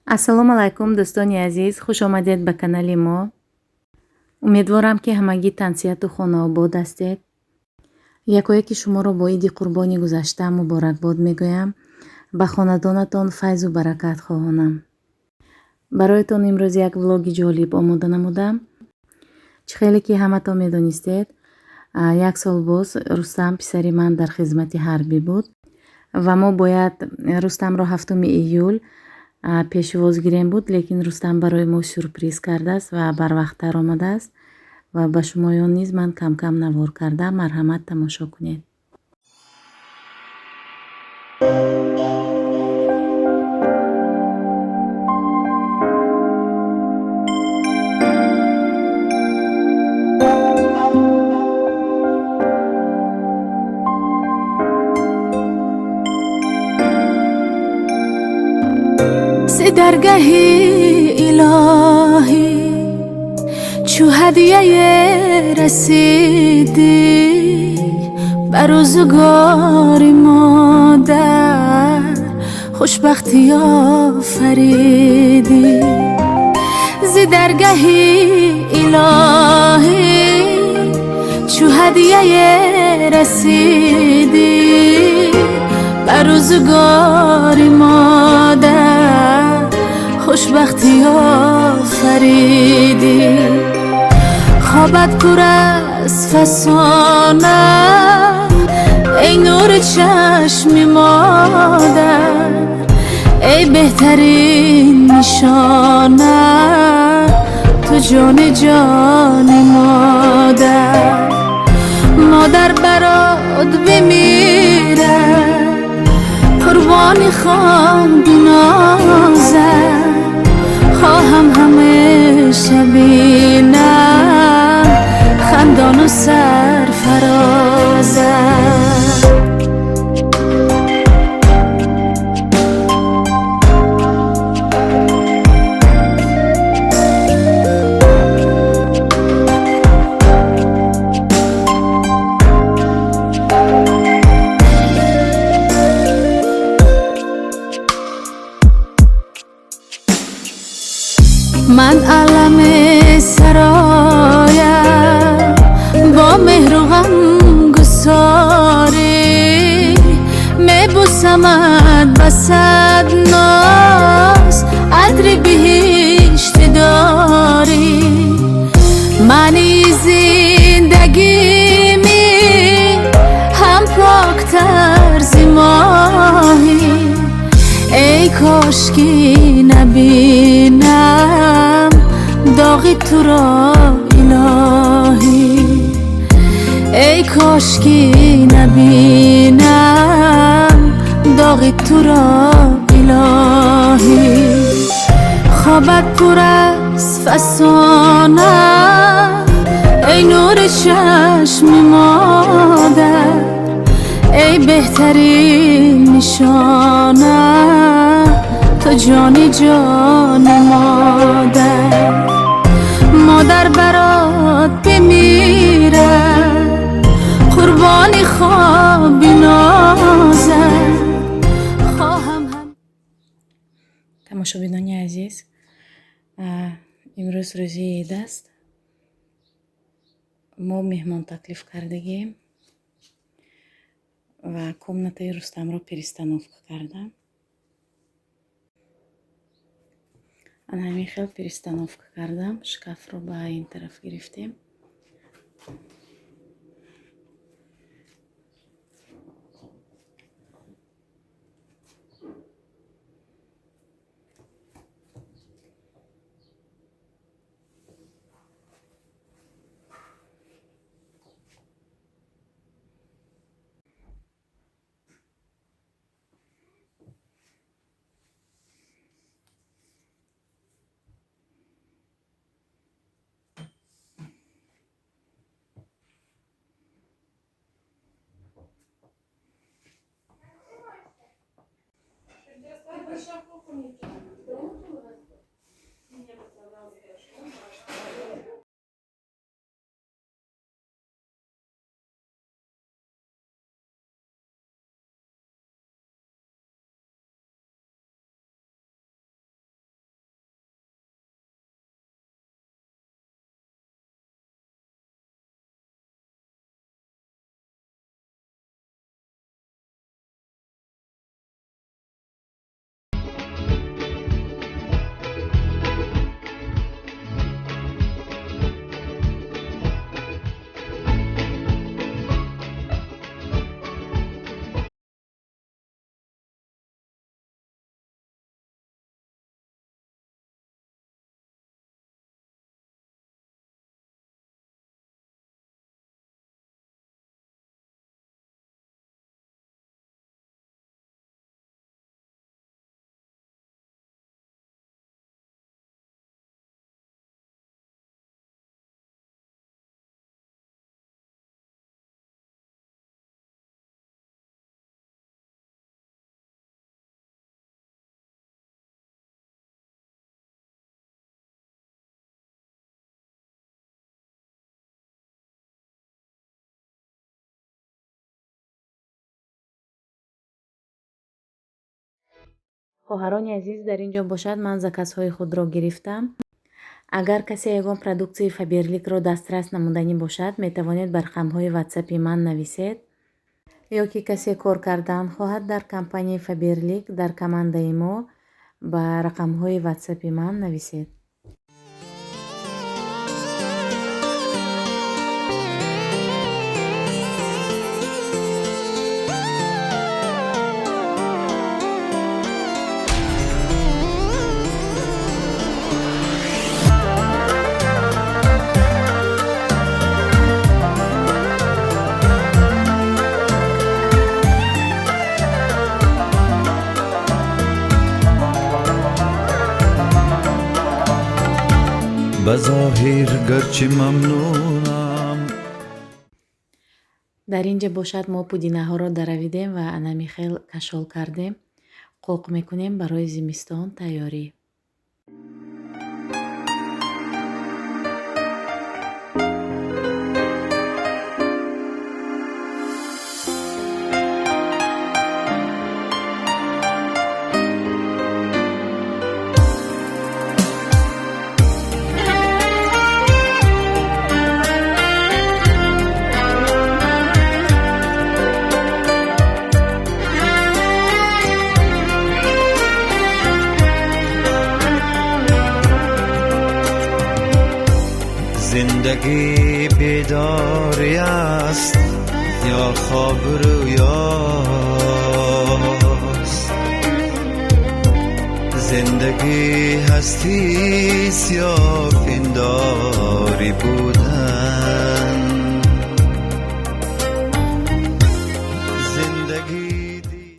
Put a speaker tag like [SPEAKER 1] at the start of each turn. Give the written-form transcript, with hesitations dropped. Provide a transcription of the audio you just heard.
[SPEAKER 1] Ассалому алайкум, дӯстони азиз, хуш омадед ба канали мо. Умедворам, ки ҳамагӣ тансиҳату хонаобод ҳастед. Якояки шуморо бо иди қурбони гузашта муборакбод мегӯям. Ба хонадонатон файзу баракат хоҳонам. Бароятон имрӯз як влоги ҷолиб омода намудам. Чӣ хеле ки ҳаматон медонистед, як сол боз Рустам писари ман дар хизмати ҳарбӣ буд ва мо бояд Рустамро 7 июл пешвоз гирем буд, лекин Рустам барои мо сюрприз кардааст ва барвақттар омадааст ва ба шумоён низ ман кам-кам навор кардам. Марҳамат, тамошо кунед.
[SPEAKER 2] Даргаҳи илоҳӣ чу ҳадияе расидӣ, ба рӯзгори модар хушбахтӣ офаридӣ. Зи даргаҳи илоҳӣ чу ҳадияе расидӣ, ба рӯзгори модар хушбахтӣ офаридӣ. Хобат пур аз фасона, эй нури чашми модар, эй беҳтарин нишона, ту ҷони ҷони модар. Модар барот бимирад, қурбони хоби нозат, хоҳам ҳамеша бинам хандону сарфарозат. Ман аламе сароям бо меҳру ғамгусорӣ, мебусамад ба сад ноз адри биҳишти дорӣ. Маънии зиндагими ҳам поктар зи моҳӣ, эй кошки набинам доғи туро илоҳӣ, эй кошки набинам доғи туро илоҳӣ. Хобат пур аз фасона, эй нури чашми модар, эй беҳтарин нишона, ту ҷони ҷони модар. Модар барот бимирад, қурбони хоби нозат, хоҳам ҳам.
[SPEAKER 1] Тамошобинони азиз, имрӯз рӯзи ид аст. Мо меҳмон таклиф кардагием ва комнатаи Рустамро перестановка кардам. Ана ҳамин хел перестановка кардам. Шкафро ба ин тараф гирифтем. Хоҳарони азиз, дар ин ҷо бошад, ман заказҳои худро гирифтам. Агар касе ягон продукцияи Фаберликро дастрас намуданӣ бошад, метавонед ба рақамҳои ватсапи ман нависед. Ё ки касе кор кардан хоҳад дар компанияи Фаберлик, дар командаи мо, ба рақамҳои ватсапи ман нависед.
[SPEAKER 3] Ба зоҳир гарчи мамнунам.
[SPEAKER 1] Дар ин ҷа бошад, мо пудинаҳоро даравидем ва анами хел кашол кардем, қоқ мекунем барои зимистон тайёрӣ.
[SPEAKER 3] Зиндагӣ бедорӣ аст ё хоб рӯёст, зиндагӣ ҳастист ё пиндорӣ будан.